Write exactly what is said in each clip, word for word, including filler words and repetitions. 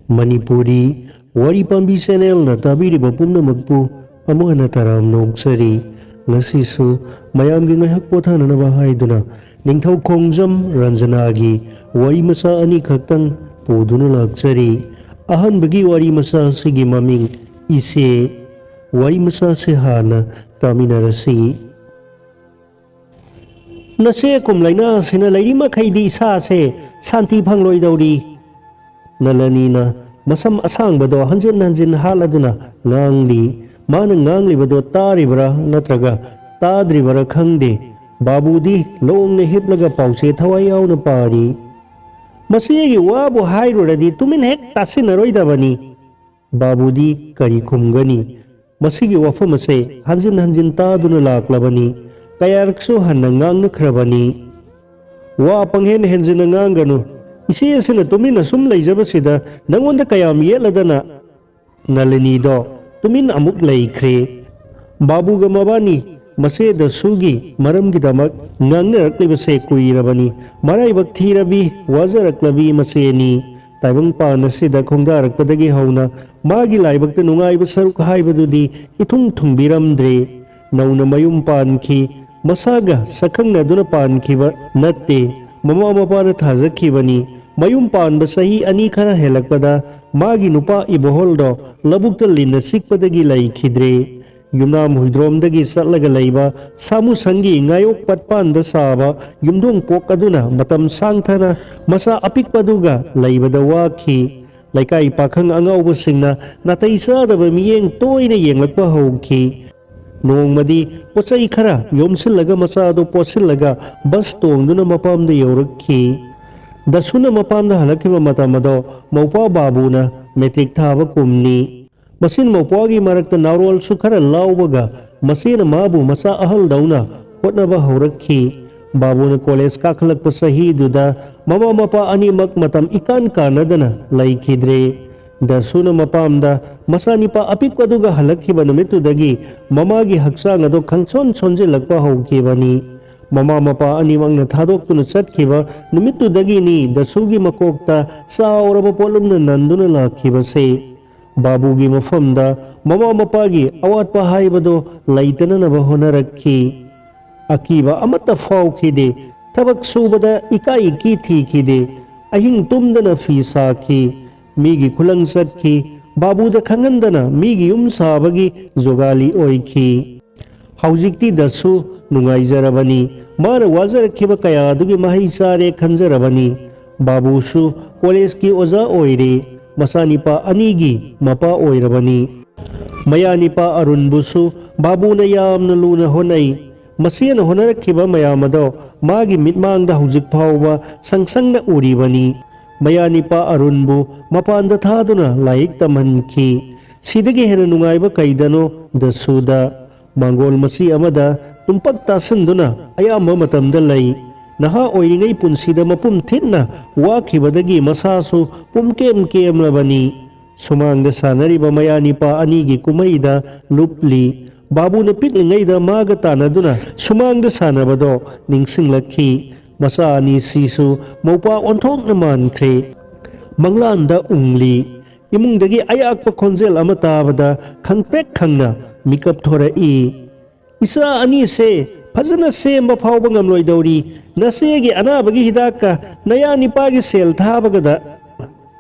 ꯃꯅꯤꯄꯨꯔꯤ ꯋꯥꯔꯤ ꯄꯥꯝꯕꯤ ꯆꯦꯅꯦꯜꯅ ꯇꯥꯕꯤꯔꯤꯕ ꯄꯨꯝꯅꯃꯛꯄꯨ ꯑꯃꯨꯛ ꯍꯟꯅ ꯇꯔꯥꯝꯅ ꯑꯣꯛꯆꯔꯤ꯫ ꯉꯁꯤꯁꯨ ꯃꯌꯥꯝꯒꯤ ꯉꯥꯏꯍꯥꯛ ꯄꯣꯊꯥꯅꯅꯕ ꯍꯥꯏꯗꯨꯅ ꯅꯤꯡꯊꯧ ꯈꯣꯡꯖꯝ ꯔꯟꯖꯅꯥꯒꯤ ꯋꯥꯔꯤ ꯃꯆꯥ ꯑꯅꯤꯈꯛꯇꯪ ꯄꯨꯗꯨꯅ ꯂꯥꯛꯆꯔꯤ꯫ ꯑꯍꯥꯟꯕꯒꯤ ꯋꯥꯔꯤ ꯃꯆꯥ ꯑꯁꯤꯒꯤ ꯃꯃꯤꯡ ꯏꯆꯦ꯫ ꯋꯥꯔꯤ ꯃꯆꯥꯁꯤ ꯍꯥꯟꯅ ꯇꯥꯃꯤꯟꯅꯔꯁꯤ꯫ "ꯅꯆꯦ ꯑꯀꯨꯝ ꯂꯥꯏꯅꯥ ꯑꯁꯤꯅ ꯂꯩꯔꯤ ꯃꯈꯩꯗꯤ ꯏꯁꯥꯁꯦ ꯁꯥꯟꯇꯤ ꯐꯪꯂꯣꯏꯗꯧꯔꯤ꯫" ꯅꯂꯅꯤꯅ ꯃꯁꯝ ꯑꯁꯥꯡꯕꯗꯣ ꯍꯟꯖꯤꯟ ꯍꯟꯖꯤꯟ ꯍꯥꯠꯂꯗꯨꯅ ꯉꯥꯡꯂꯤ꯫ ꯃꯥꯅ ꯉꯥꯡꯂꯤꯕꯗꯣ ꯇꯥꯔꯤꯕ꯭ꯔꯥ ꯅꯠꯇ꯭ꯔꯒ ꯇꯥꯗ꯭ꯔꯤꯕ꯭ꯔꯥ ꯈꯪꯗꯦ꯫ ꯕꯥꯕꯨꯗꯤ ꯂꯣꯡꯅ ꯍꯤꯞꯂꯒ ꯄꯥꯎꯆꯦ ꯊꯋꯥꯏ ꯌꯥꯎꯅ ꯄꯥꯔꯤ꯫ "ꯃꯁꯤꯒꯤ ꯋꯥꯕꯨ ꯍꯥꯏꯔꯨꯔꯗꯤ ꯇꯨꯃꯤꯟ ꯍꯦꯛ ꯇꯥꯁꯤꯟꯅꯔꯣꯏꯗꯕꯅꯤ꯫" ꯕꯥꯕꯨꯗꯤ ꯀꯔꯤ ꯈꯨꯝꯒꯅꯤ? ꯃꯁꯤꯒꯤ ꯋꯥꯐꯝ ꯑꯁꯦ ꯍꯟꯖꯤꯟ ꯍꯟꯖꯤꯟ ꯇꯥꯗꯨꯅ ꯂꯥꯛꯂꯕꯅꯤ꯫ ꯀꯌꯥꯔꯛꯁꯨ ꯍꯟꯅ ꯉꯥꯡꯅꯈ꯭ꯔꯕꯅꯤ꯫ "ꯋꯥ ꯄꯪꯍꯦꯟ ꯍꯦꯟꯖꯤꯟꯅ ꯉꯥꯡꯒꯅꯨ꯫ ꯏꯆꯦ ꯑꯁꯤꯅ ꯇꯨꯃꯤꯟꯅ ꯁꯨꯝ ꯂꯩꯖꯕꯁꯤꯗ ꯅꯉꯣꯟꯗ ꯀꯌꯥꯝ ꯌꯦꯠꯂꯗꯅ?" ꯅꯂꯤꯅꯤꯗꯣ ꯇꯨꯃꯤꯟ ꯑꯃꯨꯛ ꯂꯩꯈ꯭ꯔꯦ꯫ ꯕꯥꯕꯨꯒ ꯃꯕꯥꯅꯤ ꯃꯆꯦ ꯗꯁꯨꯒꯤ ꯃꯔꯝꯒꯤꯗꯃꯛ ꯉꯥꯡꯅꯔꯛꯂꯤꯕꯁꯦ ꯀꯨꯏꯔꯕꯅꯤ꯫ ꯃꯔꯥꯏꯕꯛ ꯊꯤꯔꯕꯤ, ꯋꯥꯖꯔꯛꯂꯕꯤ ꯃꯆꯦꯅꯤ꯫ ꯇꯥꯏꯕꯪꯄꯥꯟ ꯑꯁꯤꯗ ꯈꯣꯡꯗꯥꯔꯛꯄꯗꯒꯤ ꯍꯧꯅ ꯃꯥꯒꯤ ꯂꯥꯏꯕꯛꯇ ꯅꯨꯡꯉꯥꯏꯕ ꯁꯔꯨꯛ ꯍꯥꯏꯕꯗꯨꯗꯤ ꯏꯊꯨꯡ ꯊꯨꯡꯕꯤꯔꯝꯗ꯭ꯔꯦ꯫ ꯅꯧꯅ ꯃꯌꯨꯝ ꯄꯥꯟꯈꯤ꯫ ꯃꯁꯥꯒ ꯁꯛꯈꯪꯅꯗꯨꯅ ꯄꯥꯟꯈꯤꯕ ꯅꯠꯇꯦ꯫ ꯃꯃꯥ ꯃꯄꯥꯅ ꯊꯥꯖꯈꯤꯕꯅꯤ꯫ ꯃꯌꯨꯝ ꯄꯥꯟꯕ ꯆꯍꯤ ꯑꯅꯤ ꯈꯔ ꯍꯦꯜꯂꯛꯄꯗ ꯃꯥꯒꯤ ꯅꯨꯄꯥ ꯏꯕꯣꯍꯜꯗꯣ ꯂꯧꯕꯨꯛꯇ ꯂꯤꯟꯅ ꯆꯤꯛꯄꯗꯒꯤ ꯂꯩꯈꯤꯗ꯭ꯔꯦ꯫ ꯌꯨꯝꯅꯥꯝ ꯍꯨꯏꯗ꯭ꯔꯣꯝꯗꯒꯤ ꯆꯠꯂꯒ ꯂꯩꯕ ꯁꯥꯃꯨꯁꯪꯒꯤ ꯉꯥꯌꯣꯛ ꯄꯠꯄꯥꯟꯗ ꯁꯥꯕ ꯌꯨꯝꯊꯣꯡ ꯄꯣꯛ ꯑꯗꯨꯅ ꯃꯇꯝ ꯁꯥꯡꯊꯅ ꯃꯆꯥ ꯑꯄꯤꯛꯄꯗꯨꯒ ꯂꯩꯕꯗ ꯋꯥꯈꯤ꯫ ꯂꯩꯀꯥꯏ ꯄꯥꯈꯪ ꯑꯉꯥꯎꯕꯁꯤꯡꯅ ꯅꯥꯇꯩ ꯆꯥꯗꯕ ꯃꯤꯠꯌꯦꯡ ꯇꯣꯏꯅ ꯌꯦꯡꯂꯛꯄ ꯍꯧꯈꯤ꯫ ꯅꯣꯡꯃꯗꯤ ꯄꯣꯠꯆꯩ ꯈꯔ ꯌꯣꯝꯁꯤꯜꯂꯒ ꯃꯆꯥꯗꯨ ꯄꯣꯠꯁꯤꯜꯂꯒ ꯕꯁ ꯇꯣꯡꯗꯨꯅ ꯃꯄꯥꯝꯗ ꯌꯧꯔꯛꯈꯤ꯫ ꯗꯁꯨꯅ ꯃꯄꯥꯝꯗ ꯍꯜꯂꯛꯈꯤꯕ ꯃꯇꯝ ꯑꯗꯣ ꯃꯧꯄ꯭ꯋꯥ ꯕꯥꯕꯨꯅ ꯃꯦꯇ꯭ꯔꯤꯛ ꯊꯥꯕ ꯀꯨꯝꯅꯤ꯫ ꯃꯆꯤꯟ ꯃꯧꯄ꯭ꯋꯥꯒꯤ ꯃꯔꯛꯇ ꯅꯥꯔꯣꯜꯁꯨ ꯈꯔ ꯂꯥꯎꯕꯒ ꯃꯆꯦꯅ ꯃꯥꯕꯨ ꯃꯆꯥ ꯑꯍꯜꯗꯧꯅ ꯍꯣꯠꯅꯕ ꯍꯧꯔꯛꯈꯤ꯫ ꯕꯥꯕꯨꯅ ꯀꯣꯂꯦꯖ ꯀꯥꯈꯠꯂꯛꯄ ꯆꯍꯤꯗꯨꯗ ꯃꯃꯥ ꯃꯄꯥ ꯑꯅꯤꯃꯛ ꯃꯇꯝ ꯏꯀꯥꯟ ꯀꯥꯟꯅꯗꯅ ꯂꯩꯈꯤꯗ꯭ꯔꯦ꯫ ꯗꯁꯨꯅ ꯃꯄꯥꯝꯗ ꯃꯆꯥꯅꯤꯄꯥ ꯑꯄꯤꯛꯄꯗꯨꯒ ꯍꯜꯂꯛꯈꯤꯕ ꯅꯨꯃꯤꯠꯇꯨꯗꯒꯤ ꯃꯃꯥꯒꯤ ꯍꯛꯆꯥꯡ ꯑꯗꯨ ꯈꯪꯁꯣꯟ ꯁꯣꯟꯖꯤꯜꯂꯛꯄ ꯍꯧꯈꯤꯕꯅꯤ꯫ ꯃꯃꯥ ꯃꯄꯥ ꯑꯅꯤꯃꯛꯅ ꯊꯥꯗꯣꯛꯇꯨꯅ ꯆꯠꯈꯤꯕ ꯅꯨꯃꯤꯠꯇꯨꯗꯒꯤꯅꯤ ꯗꯁꯨꯒꯤ ꯃꯀꯣꯛꯇ ꯆꯥꯎꯔꯕ ꯄꯣꯠꯂꯨꯝꯅ ꯅꯟꯗꯨꯅ ꯂꯥꯛꯈꯤꯕꯁꯦ꯫ ꯕꯥꯕꯨꯒꯤ ꯃꯐꯝꯗ ꯃꯃꯥ ꯃꯄꯥꯒꯤ ꯑꯋꯥꯠꯄ ꯍꯥꯏꯕꯗꯣ ꯂꯩꯇꯅꯅꯕ ꯍꯣꯠꯅꯔꯛꯈꯤ꯫ ꯑꯀꯤꯕ ꯑꯃꯠꯇ ꯐꯥꯎꯈꯤꯗꯦ꯫ ꯊꯕꯛ ꯁꯨꯕꯗ ꯏꯀꯥꯏ ꯏꯀꯤ ꯊꯤꯈꯤꯗꯦ꯫ ꯑꯍꯤꯡ ꯇꯨꯝꯗꯅ ꯐꯤ ꯁꯥꯈꯤ꯫ ꯃꯤꯒꯤ ꯈꯨꯂꯪ ꯆꯠꯈꯤ꯫ ꯕꯥꯕꯨꯗ ꯈꯪꯍꯟꯗꯅ ꯃꯤꯒꯤ ꯌꯨꯝ ꯁꯥꯕꯒꯤ ꯖꯣꯒꯥꯂꯤ ꯑꯣꯏꯈꯤ꯫ ꯍꯧꯖꯤꯛꯇꯤ ꯗꯁꯨ ꯅꯨꯡꯉꯥꯏꯖꯔꯕꯅꯤ꯫ ꯃꯥꯅ ꯋꯥꯖꯔꯛꯈꯤꯕ ꯀꯌꯥ ꯑꯗꯨꯒꯤ ꯃꯍꯩ ꯆꯥꯔꯦ ꯈꯟꯖꯔꯕꯅꯤ꯫ ꯕꯥꯕꯨꯁꯨ ꯀꯣꯂꯦꯖꯀꯤ ꯑꯣꯖꯥ ꯑꯣꯏꯔꯦ꯫ ꯃꯆꯥꯅꯤꯄꯥ ꯑꯅꯤꯒꯤ ꯃꯄꯥ ꯑꯣꯏꯔꯕꯅꯤ꯫ ꯃꯌꯥꯅꯤꯄꯥ ꯑꯔꯨꯟꯕꯨꯁꯨ ꯕꯥꯕꯨꯅ ꯌꯥꯝꯅ ꯂꯨꯅ ꯍꯣꯠꯅꯩ꯫ ꯃꯆꯦꯅ ꯍꯣꯠꯅꯔꯛꯈꯤꯕ ꯃꯌꯥꯝ ꯑꯗꯣ ꯃꯥꯒꯤ ꯃꯤꯠꯃꯥꯡꯗ ꯍꯧꯖꯤꯛ ꯐꯥꯎꯕ ꯁꯪ ꯁꯪꯅ ꯎꯔꯤꯕꯅꯤ꯫ ꯃꯌꯥꯅꯤꯄꯥ ꯑꯔꯨꯟꯕꯨ ꯃꯄꯥꯟꯗ ꯊꯥꯗꯨꯅ ꯂꯥꯏꯔꯤꯛ ꯇꯝꯍꯟꯈꯤ꯫ ꯁꯤꯗꯒꯤ ꯍꯦꯟꯅ ꯅꯨꯡꯉꯥꯏꯕ ꯀꯩꯗꯅꯣ ꯗꯁꯨꯗ? ꯃꯥꯡꯒꯣꯜ ꯃꯆꯤ ꯑꯃꯗ ꯇꯨꯝꯄꯛ ꯇꯥꯁꯤꯟꯗꯨꯅ ꯑꯌꯥꯝꯕ ꯃꯇꯝꯗ ꯂꯩ꯫ ꯅꯍꯥ ꯑꯣꯏꯔꯤꯉꯩ ꯄꯨꯟꯁꯤꯗ ꯃꯄꯨꯝ ꯊꯤꯠꯅ ꯋꯥꯈꯤꯕꯗꯒꯤ ꯃꯁꯥꯁꯨ ꯄꯨꯝꯀꯦꯝ ꯀꯦꯝꯂꯕꯅꯤ꯫ ꯁꯨꯃꯥꯡꯗ ꯁꯥꯟꯅꯔꯤꯕ ꯃꯌꯥꯅꯤꯄꯥ ꯑꯅꯤꯒꯤ ꯀꯨꯝꯍꯩꯗ ꯂꯨꯞꯂꯤ꯫ ꯕꯥꯕꯨꯅ ꯄꯤꯛꯂꯤꯉꯩꯗ ꯃꯥꯒ ꯇꯥꯟꯅꯗꯨꯅ ꯁꯨꯃꯥꯡꯗ ꯁꯥꯟꯅꯕꯗꯣ ꯅꯤꯡꯁꯤꯡꯂꯛꯈꯤ꯫ ꯃꯆꯥ ꯑꯅꯤꯁꯤꯁꯨ ꯃꯧꯄꯥ ꯑꯣꯟꯊꯣꯛꯅ ꯃꯥꯟꯈ꯭ꯔꯦ꯫ ꯃꯪꯂꯥꯟꯗ ꯎꯪꯂꯤ꯫ ꯏꯃꯨꯡꯗꯒꯤ ꯑꯌꯥꯛꯄ ꯈꯣꯟꯖꯦꯜ ꯑꯃ ꯇꯥꯕꯗ ꯈꯪꯄ꯭ꯔꯦꯛ ꯈꯪꯅ ꯃꯤꯀꯞ ꯊꯣꯔꯛꯏ꯫ "ꯏꯆꯥ ꯑꯅꯤꯁꯦ ꯐꯖꯅ ꯁꯦꯝꯕ ꯐꯥꯎꯕ ꯉꯝꯂꯣꯏꯗꯧꯔꯤ꯫ ꯅꯆꯦꯒꯤ ꯑꯅꯥꯕꯒꯤ ꯍꯤꯗꯥꯛꯀ ꯅꯌꯥ ꯅꯤꯄꯥꯒꯤ ꯁꯦꯜ ꯊꯥꯕꯒꯗ!"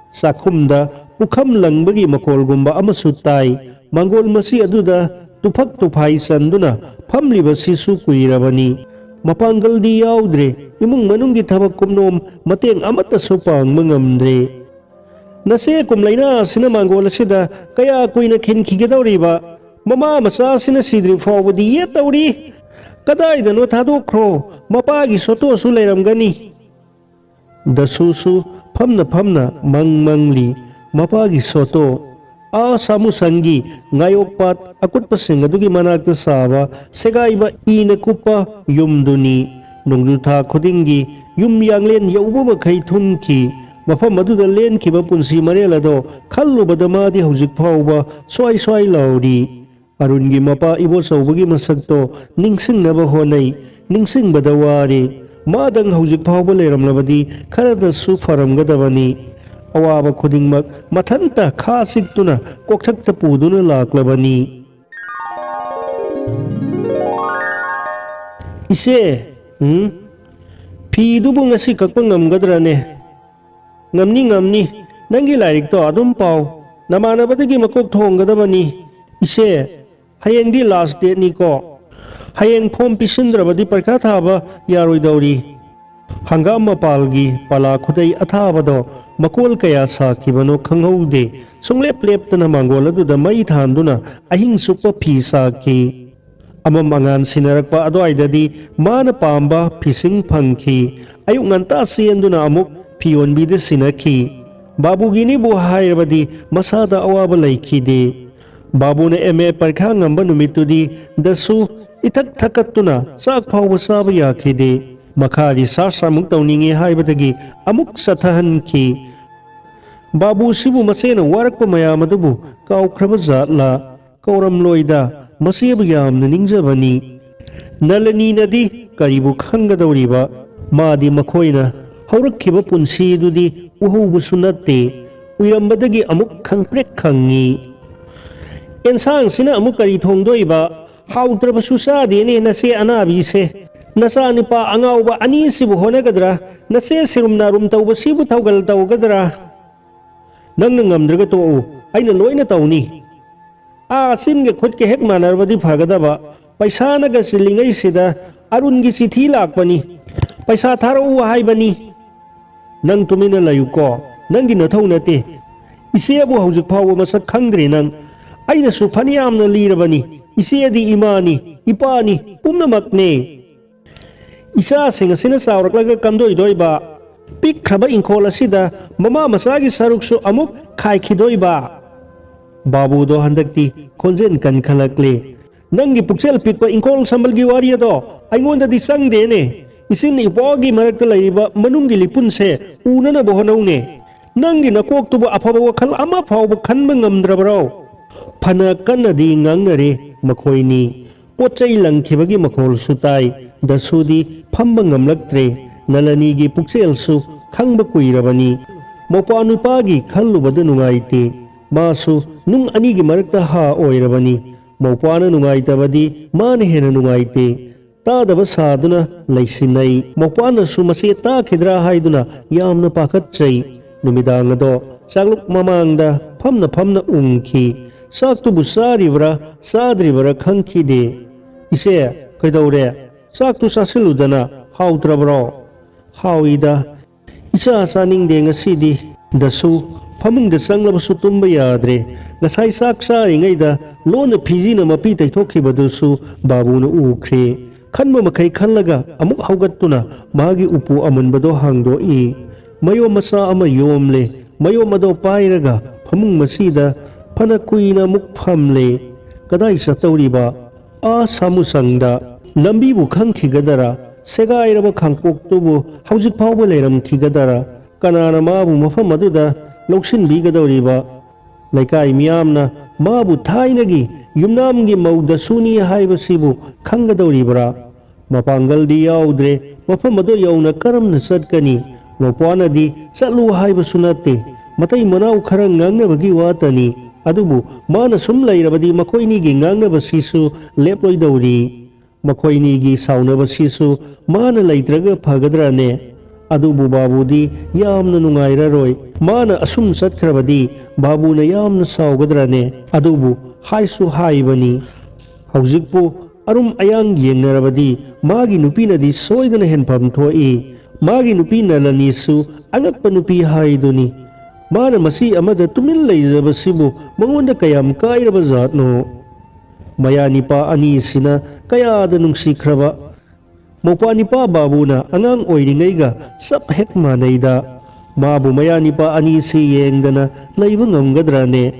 ꯆꯥꯛꯈꯨꯝꯗ ꯄꯨꯈꯝ ꯂꯪꯕꯒꯤ ꯃꯈꯣꯜꯒꯨꯝꯕ ꯑꯃꯁꯨ ꯇꯥꯏ꯫ ꯃꯥꯡꯒꯣꯜ ꯃꯆꯤ ꯑꯗꯨꯗ ꯇꯨꯐꯛ ꯇꯨꯐꯥꯏ ꯆꯟꯗꯨꯅ ꯐꯝꯂꯤꯕꯁꯤꯁꯨ ꯀꯨꯏꯔꯕꯅꯤ꯫ ꯃꯄꯥꯡꯒꯜꯗꯤ ꯌꯥꯎꯗ꯭ꯔꯦ꯫ ꯏꯃꯨꯡ ꯃꯅꯨꯡꯒꯤ ꯊꯕꯛ ꯀꯨꯞꯅꯣꯝ ꯃꯇꯦꯡ ꯑꯃꯠꯇꯁꯨ ꯄꯥꯡꯕ ꯉꯝꯗ꯭ꯔꯦ꯫ "ꯅꯆꯦ ꯀꯨꯝ ꯂꯥꯏꯅꯥ ꯑꯁꯤꯅ ꯃꯥꯡꯒꯣꯜ ꯑꯁꯤꯗ ꯀꯌꯥ ꯀꯨꯏꯅ ꯈꯤꯟꯈꯤꯒꯗꯧꯔꯤꯕ? ꯃꯃꯥ ꯃꯆꯥ ꯑꯁꯤꯅ ꯁꯤꯗ꯭ꯔꯤ ꯐꯥꯎꯕꯗꯤ ꯌꯦꯠ ꯇꯧꯔꯤ꯫ ꯀꯗꯥꯏꯗꯅꯣ ꯊꯥꯗꯣꯛꯈ꯭ꯔꯣ꯫ ꯃꯄꯥꯒꯤ ꯁꯣꯇꯣꯁꯨ ꯂꯩꯔꯝꯒꯅꯤ꯫" ꯗꯁꯨꯁꯨ ꯐꯝꯅ ꯐꯝꯅ ꯃꯪ ꯃꯪꯂꯤ꯫ ꯃꯄꯥꯒꯤ ꯁꯣꯇꯣ꯫ ꯑꯥ ꯁꯥꯃꯨꯁꯪꯒꯤ ꯉꯥꯌꯣꯛꯄꯥꯠ ꯑꯀꯨꯠꯄꯁꯤꯡ ꯑꯗꯨꯒꯤ ꯃꯅꯥꯛꯇ ꯁꯥꯕ ꯁꯦꯒꯥꯏꯕ ꯏꯅ ꯀꯨꯞꯄ ꯌꯨꯝꯗꯨꯅꯤ꯫ ꯅꯣꯡꯖꯨ ꯊꯥ ꯈꯨꯗꯤꯡꯒꯤ ꯌꯨꯝ ꯌꯥꯡꯂꯦꯟ ꯌꯧꯕ ꯃꯈꯩ ꯊꯨꯝꯈꯤ꯫ ꯃꯐꯝ ꯑꯗꯨꯗ ꯂꯦꯟꯈꯤꯕ ꯄꯨꯟꯁꯤ ꯃꯔꯦꯜ ꯑꯗꯣ ꯈꯜꯂꯨꯕꯗ ꯃꯥꯗꯤ ꯍꯧꯖꯤꯛ ꯐꯥꯎꯕ ꯁ꯭ꯋꯥꯏ ꯁ꯭ꯋꯥꯏ ꯂꯥꯎꯔꯤ꯫ ꯑꯔꯨꯟꯒꯤ ꯃꯄꯥ ꯏꯕꯣꯆꯧꯕꯒꯤ ꯃꯁꯛꯇꯣ ꯅꯤꯡꯁꯤꯡꯅꯕ ꯍꯣꯠꯅꯩ꯫ ꯅꯤꯡꯁꯤꯡꯕꯗ ꯋꯥꯔꯦ꯫ ꯃꯥꯗꯪ ꯍꯧꯖꯤꯛ ꯐꯥꯎꯕ ꯂꯩꯔꯝꯂꯕꯗꯤ ꯈꯔꯗꯁꯨ ꯐꯔꯝꯒꯗꯕꯅꯤ꯫ ꯑꯋꯥꯕ ꯈꯨꯗꯤꯡꯃꯛ ꯃꯊꯟꯇ ꯈꯥ ꯆꯤꯛꯇꯨꯅ ꯀꯣꯛꯊꯛꯇ ꯄꯨꯗꯨꯅ ꯂꯥꯛꯂꯕꯅꯤ꯫ "ꯏꯆꯦ, ꯎꯝ? ꯐꯤꯗꯨꯕꯨ ꯉꯁꯤ ꯀꯛꯄ ꯉꯝꯒꯗ꯭ꯔꯅꯦ?" "ꯉꯝꯅꯤ, ꯉꯝꯅꯤ꯫ ꯅꯪꯒꯤ ꯂꯥꯏꯔꯤꯛꯇꯣ ꯑꯗꯨꯝ ꯄꯥꯎ꯫ ꯅꯃꯥꯟꯅꯕꯗꯒꯤ ꯃꯀꯣꯛ ꯊꯣꯡꯒꯗꯕꯅꯤ꯫ ꯏꯆꯦ, ꯍꯌꯦꯡꯗꯤ last dateꯅꯤꯀꯣ꯫ ꯍꯌꯦꯡ form ꯄꯤꯁꯤꯟꯗ꯭ꯔꯕꯗꯤ ꯄꯔꯤꯈꯥ ꯊꯥꯕ ꯌꯥꯔꯣꯏꯗꯧꯔꯤ꯫" ꯍꯪꯒꯥꯝ ꯃꯄꯥꯜꯒꯤ ꯄꯂꯥ ꯈꯨꯗꯩ ꯑꯊꯥꯕꯗꯣ ꯃꯀꯣꯜ ꯀꯌꯥ ꯁꯥꯈꯤꯕꯅꯣ ꯈꯪꯍꯧꯗꯦ꯫ ꯁꯨꯡꯂꯦꯞ ꯂꯦꯞꯇꯅ ꯃꯥꯡꯒꯣꯜ ꯑꯗꯨꯗ ꯃꯩ ꯊꯥꯟꯗꯨꯅ ꯑꯍꯤꯡ ꯆꯨꯞꯄ ꯐꯤ ꯁꯥꯈꯤ꯫ ꯑꯃꯝ ꯑꯉꯥꯟ ꯁꯤꯟꯅꯔꯛꯄ ꯑꯗꯨꯋꯥꯏꯗꯗꯤ ꯃꯥꯅ ꯄꯥꯝꯕ ꯐꯤꯁꯤꯡ ꯐꯪꯈꯤ꯫ ꯑꯌꯨꯛ ꯉꯟꯇꯥ ꯆꯦꯟꯗꯨꯅ ꯑꯃꯨꯛ ꯐꯤ ꯌꯣꯟꯕꯤꯗ ꯁꯤꯟꯅꯈꯤ꯫ ꯕꯥꯕꯨꯒꯤꯅꯤꯕꯨ ꯍꯥꯏꯔꯕꯗꯤ ꯃꯁꯥꯗ ꯑꯋꯥꯕ ꯂꯩꯈꯤꯗꯦ꯫ ꯕꯥꯕꯨꯅ M A ꯄꯔꯤꯈꯥ ꯉꯝꯕ ꯅꯨꯃꯤꯠꯇꯨꯗꯤ ꯗꯁꯨ ꯏꯊꯛ ꯊꯛꯀꯠꯇꯨꯅ ꯆꯥꯛ ꯐꯥꯎꯕ ꯆꯥꯕ ꯌꯥꯈꯤꯗꯦ꯫ ꯃꯈꯥ research ꯑꯃꯨꯛ ꯇꯧꯅꯤꯡꯉꯤ ꯍꯥꯏꯕꯗꯒꯤ ꯑꯃꯨꯛ ꯆꯠꯊꯍꯟꯈꯤ꯫ ꯕꯥꯕꯨꯁꯤꯕꯨ ꯃꯆꯦꯅ ꯋꯥꯔꯛꯄ ꯃꯌꯥꯝ ꯑꯗꯨꯕꯨ ꯀꯥꯎꯈ꯭ꯔꯕ ꯖꯥꯠꯂꯥ? ꯀꯧꯔꯝꯂꯣꯏꯗ, ꯃꯆꯦꯕꯨ ꯌꯥꯝꯅ ꯅꯤꯡꯖꯕꯅꯤ꯫ ꯅꯂꯅꯤꯅꯗꯤ ꯀꯔꯤꯕꯨ ꯈꯪꯒꯗꯧꯔꯤꯕ? ꯃꯥꯗꯤ ꯃꯈꯣꯏꯅ ꯍꯧꯔꯛꯈꯤꯕ ꯄꯨꯟꯁꯤꯗꯨꯗꯤ ꯎꯍꯧꯕꯁꯨ ꯅꯠꯇꯦ꯫ ꯎꯏꯔꯝꯕꯗꯒꯤ ꯑꯃꯨꯛ ꯈꯪꯄ꯭ꯔꯦꯛ ꯈꯪꯉꯤ꯫ "ꯑꯦꯟꯁꯥꯡꯁꯤꯅ ꯑꯃꯨꯛ ꯀꯔꯤ ꯊꯣꯡꯗꯣꯏꯕ? ꯍꯥꯎꯇ꯭ꯔꯕꯁꯨ ꯆꯥꯗꯦꯅꯦ ꯅꯆꯦ ꯑꯅꯥꯕꯤꯁꯦ꯫ ꯅꯆꯥ ꯅꯨꯄꯥ ꯑꯉꯥꯎꯕ ꯑꯅꯤꯁꯤꯕꯨ ꯍꯣꯠꯅꯒꯗ꯭ꯔꯥ? ꯅꯆꯦ ꯁꯤꯔꯨꯝ ꯅꯥꯔꯨꯝ ꯇꯧꯕꯁꯤꯕꯨ ꯊꯧꯒꯜ ꯇꯧꯒꯗ꯭ꯔꯥ?" "ꯅꯪꯅ ꯉꯝꯗ꯭ꯔꯒ ꯇꯣꯛꯎ, ꯑꯩꯅ ꯂꯣꯏꯅ ꯇꯧꯅꯤ꯫ ꯑꯥ, ꯆꯤꯟꯒ ꯈꯨꯠꯀ ꯍꯦꯛ ꯃꯥꯟꯅꯔꯕꯗꯤ ꯐꯒꯗꯕ꯫ ꯄꯩꯁꯥꯅꯒ ꯆꯤꯜꯂꯤꯉꯩꯁꯤꯗ ꯑꯔꯨꯟꯒꯤ ꯆꯤꯊꯤ ꯂꯥꯛꯄꯅꯤ꯫ ꯄꯩꯁꯥ ꯊꯥꯔꯛꯎ ꯍꯥꯏꯕꯅꯤ꯫" "ꯅꯪ ꯇꯨꯃꯤꯟꯅ ꯂꯩꯌꯨꯀꯣ꯫ ꯅꯪꯒꯤ ꯅꯊꯧ ꯅꯠꯇꯦ꯫ ꯏꯆꯦꯕꯨ ꯍꯧꯖꯤꯛ ꯐꯥꯎꯕ ꯃꯁꯛ ꯈꯪꯗ꯭ꯔꯤ ꯅꯪ꯫ ꯑꯩꯅꯁꯨ ꯐꯅꯌꯥꯝꯅ ꯂꯤꯔꯕꯅꯤ꯫ ꯏꯆꯦꯗꯤ ꯏꯃꯥꯅꯤ, ꯏꯄꯥꯅꯤ, ꯄꯨꯝꯅꯃꯛꯅꯦ꯫ ꯏꯆꯥꯁꯤꯡ ꯑꯁꯤꯅ ꯆꯥꯎꯔꯛꯂꯒ ꯀꯝꯗꯣꯏꯗꯣꯏꯕ? ꯄꯤꯛꯈ꯭ꯔꯕ ꯏꯪꯈꯣꯜ ꯑꯁꯤꯗ ꯃꯃꯥ ꯃꯆꯥꯒꯤ ꯁꯔꯨꯛꯁꯨ ꯑꯃꯨꯛ ꯈꯥꯏꯈꯤꯗꯣꯏꯕ?" ꯕꯥꯕꯨꯗꯣ ꯍꯟꯗꯛꯇꯤ ꯈꯣꯟꯖꯦꯜ ꯀꯟꯈꯠꯂꯛꯂꯦ꯫ "ꯅꯪꯒꯤ ꯄꯨꯛꯆꯦꯜ ꯄꯤꯛꯄ ꯏꯪꯈꯣꯜ ꯁꯝꯕꯜꯒꯤ ꯋꯥꯔꯤ ꯑꯗꯣ ꯑꯩꯉꯣꯟꯗꯗꯤ ꯆꯪꯗꯦꯅꯦ꯫ ꯏꯆꯤꯟ ꯏꯄ꯭ꯋꯥꯒꯤ ꯃꯔꯛꯇ ꯂꯩꯔꯤꯕ ꯃꯅꯨꯡꯒꯤ ꯂꯤꯄꯨꯟꯁꯦ ꯎꯅꯅꯕ ꯍꯣꯠꯅꯧꯅꯦ꯫ ꯅꯪꯒꯤ ꯅꯀꯣꯛꯇꯨꯕꯨ ꯑꯐꯕ ꯋꯥꯈꯜ ꯑꯃ ꯐꯥꯎꯕ ꯈꯟꯕ ꯉꯝꯗ꯭ꯔꯕꯔꯣ?" ꯐꯅ ꯀꯟꯅꯗꯤ ꯉꯥꯡꯅꯔꯦ ꯃꯈꯣꯏꯅꯤ꯫ ꯄꯣꯠ ꯆꯩ ꯂꯪꯈꯤꯕꯒꯤ ꯃꯈꯣꯜꯁꯨ ꯇꯥꯏ꯫ ꯗꯁꯨꯗꯤ ꯐꯝꯕ ꯉꯝꯂꯛꯇ꯭ꯔꯦ꯫ ꯅꯂꯅꯤꯒꯤ ꯄꯨꯛꯆꯦꯜꯁꯨ ꯈꯪꯕ ꯀꯨꯏꯔꯕꯅꯤ꯫ ꯃꯧꯄ꯭ꯋꯥ ꯅꯨꯄꯥꯒꯤ ꯈꯜꯂꯨꯕꯗ ꯅꯨꯡꯉꯥꯏꯇꯦ꯫ ꯃꯥꯁꯨ ꯅꯨꯡ ꯑꯅꯤꯒꯤ ꯃꯔꯛꯇ ꯍꯥ ꯑꯣꯏꯔꯕꯅꯤ꯫ ꯃꯧꯄ꯭ꯋꯥꯅ ꯅꯨꯡꯉꯥꯏꯇꯕꯗꯤ ꯃꯥꯅ ꯍꯦꯟꯅ ꯅꯨꯡꯉꯥꯏꯇꯦ꯫ ꯇꯥꯗꯕ ꯁꯥꯗꯨꯅ ꯂꯩꯁꯤꯟꯅꯩ꯫ ꯃꯧꯄ꯭ꯋꯥꯅꯁꯨ ꯃꯆꯦ ꯇꯥꯈꯤꯗ꯭ꯔꯥ ꯍꯥꯏꯗꯨꯅ ꯌꯥꯝꯅ ꯄꯥꯈꯠꯆꯩ꯫ ꯅꯨꯃꯤꯗꯥꯡ ꯑꯗꯣ ꯆꯥꯛꯂꯨꯛ ꯃꯃꯥꯡꯗ ꯐꯝꯅ ꯐꯝꯅ ꯎꯪꯈꯤ꯫ ꯆꯥꯛꯇꯨꯕꯨ ꯆꯥꯔꯤꯕ꯭ꯔꯥ ꯆꯥꯗ꯭ꯔꯤꯕ꯭ꯔꯥ ꯈꯪꯈꯤꯗꯦ꯫ "ꯏꯆꯦ, ꯀꯩꯗꯧꯔꯦ? ꯆꯥꯛꯇꯨ ꯆꯥꯁꯤꯜꯂꯨꯗꯅ, ꯍꯥꯎꯇ꯭ꯔꯕ꯭ꯔꯣ?" "ꯍꯥꯎꯏꯗ꯫ ꯏꯆꯥ ꯆꯥꯅꯤꯡꯗꯦ ꯉꯁꯤꯗꯤ"꯫ ꯗꯁꯨ ꯐꯃꯨꯡꯗ ꯆꯪꯂꯕꯁꯨ ꯇꯨꯝꯕ ꯌꯥꯗ꯭ꯔꯦ꯫ ꯉꯁꯥꯏ ꯆꯥꯛ ꯆꯥꯔꯤꯉꯩꯗ ꯂꯣꯟꯅ ꯐꯤꯖꯤꯅ ꯃꯄꯤ ꯇꯩꯊꯣꯛꯈꯤꯕꯗꯨꯁꯨ ꯕꯥꯕꯨꯅ ꯎꯈ꯭ꯔꯦ꯫ ꯈꯟꯕ ꯃꯈꯩ ꯈꯜꯂꯒ ꯑꯃꯨꯛ ꯍꯧꯒꯠꯇꯨꯅ ꯃꯥꯒꯤ ꯎꯄꯨ ꯑꯃꯨꯟꯕꯗꯣ ꯍꯥꯡꯗꯣꯛꯏ꯫ ꯃꯌꯣꯝ ꯃꯆꯥ ꯑꯃ ꯌꯣꯝꯂꯦ꯫ ꯃꯌꯣꯝ ꯑꯗꯣ ꯄꯥꯏꯔꯒ ꯐꯃꯨꯡ ꯃꯁꯤꯗ ꯐꯅ ꯀꯨꯏꯅ ꯑꯃꯨꯛ ꯐꯝꯂꯦ꯫ ꯀꯗꯥꯏ ꯆꯠꯇꯧꯔꯤꯕ? ꯑꯥ ꯁꯥꯃꯨꯁꯪꯗ꯫ ꯂꯝꯕꯤꯕꯨ ꯈꯪꯈꯤꯒꯗꯔꯥ? ꯁꯦꯒꯥꯏꯔꯕ ꯈꯥꯡꯄꯣꯛꯇꯨꯕꯨ ꯍꯧꯖꯤꯛ ꯐꯥꯎꯕ ꯂꯩꯔꯝꯈꯤꯒꯗꯔꯥ? ꯀꯅꯥꯅ ꯃꯥꯕꯨ ꯃꯐꯝ ꯑꯗꯨꯗ ꯂꯧꯁꯤꯟꯕꯤꯒꯗꯧꯔꯤꯕ? ꯂꯩꯀꯥꯏ ꯃꯤꯌꯥꯝꯅ ꯃꯥꯕꯨ ꯊꯥꯏꯅꯒꯤ ꯌꯨꯝꯅꯥꯝꯒꯤ ꯃꯧ ꯗꯁꯨꯅꯤ ꯍꯥꯏꯕꯁꯤꯕꯨ ꯈꯪꯒꯗꯧꯔꯤꯕ꯭ꯔꯥ? ꯃꯄꯥꯡꯒꯜꯗꯤ ꯌꯥꯎꯗ꯭ꯔꯦ꯫ ꯃꯐꯝ ꯑꯗꯨ ꯌꯧꯅ ꯀꯔꯝꯅ ꯆꯠꯀꯅꯤ? ꯃꯧꯄ꯭ꯋꯥꯅꯗꯤ ꯆꯠꯂꯨ ꯍꯥꯏꯕꯁꯨ ꯅꯠꯇꯦ꯫ ꯃꯇꯩ ꯃꯅꯥꯎ ꯈꯔ ꯉꯥꯡꯅꯕꯒꯤ ꯋꯥꯇꯅꯤ꯫ ꯑꯗꯨꯕꯨ ꯃꯥꯅ ꯁꯨꯝ ꯂꯩꯔꯕꯗꯤ ꯃꯈꯣꯏꯅꯤꯒꯤ ꯉꯥꯡꯅꯕꯁꯤꯁꯨ ꯂꯦꯞꯂꯣꯏꯗꯧꯔꯤ꯫ ꯃꯈꯣꯏꯅꯤꯒꯤ ꯁꯥꯎꯅꯕꯁꯤꯁꯨ ꯃꯥꯅ ꯂꯩꯇ꯭ꯔꯒ ꯐꯒꯗ꯭ꯔꯅꯦ? ꯑꯗꯨꯕꯨ ꯕꯥꯕꯨꯗꯤ ꯌꯥꯝꯅ ꯅꯨꯡꯉꯥꯏꯔꯔꯣꯏ꯫ ꯃꯥꯅ ꯑꯁꯨꯝ ꯆꯠꯈ꯭ꯔꯕꯗꯤ ꯕꯥꯕꯨꯅ ꯌꯥꯝꯅ ꯁꯥꯎꯒꯗ꯭ꯔꯅꯦ? ꯑꯗꯨꯕꯨ ꯍꯥꯏꯁꯨ ꯍꯥꯏꯕꯅꯤ꯫ ꯍꯧꯖꯤꯛꯄꯨ ꯑꯔꯨꯝ ꯑꯌꯥꯡ ꯌꯦꯡꯅꯔꯕꯗꯤ ꯃꯥꯒꯤ ꯅꯨꯄꯤꯅꯗꯤ ꯁꯣꯏꯗꯅ ꯍꯦꯟꯐꯝ ꯊꯣꯛꯏ꯫ ꯃꯥꯒꯤ ꯅꯨꯄꯤ ꯅꯂꯅꯤꯁꯨ ꯑꯉꯛꯄ ꯅꯨꯄꯤ ꯍꯥꯏꯗꯨꯅꯤ꯫ ꯃꯥꯅ ꯃꯁꯤ ꯑꯃꯗ ꯇꯨꯃꯤꯟ ꯂꯩꯖꯕꯁꯤꯕꯨ ꯃꯉꯣꯟꯗ ꯀꯌꯥꯝ ꯀꯥꯏꯔꯕ ꯖꯥꯠꯅꯣ? ꯃꯌꯥ ꯅꯤꯄꯥ ꯑꯅꯤꯁꯤꯅ ꯀꯌꯥꯗ ꯅꯨꯡꯁꯤꯈ꯭ꯔꯕ꯫ ꯃꯧꯄ꯭ꯋꯥ ꯅꯤꯄꯥ ꯕꯥꯕꯨꯅ ꯑꯉꯥꯡ ꯑꯣꯏꯔꯤꯉꯩꯒ ꯆꯞ ꯍꯦꯛ ꯃꯥꯟꯅꯩꯗ꯫ ꯃꯥꯕꯨ ꯃꯌꯥ ꯅꯤꯄꯥ ꯑꯅꯤꯁꯤ ꯌꯦꯡꯗꯅ ꯂꯩꯕ ꯉꯝꯒꯗ꯭ꯔꯅꯦ?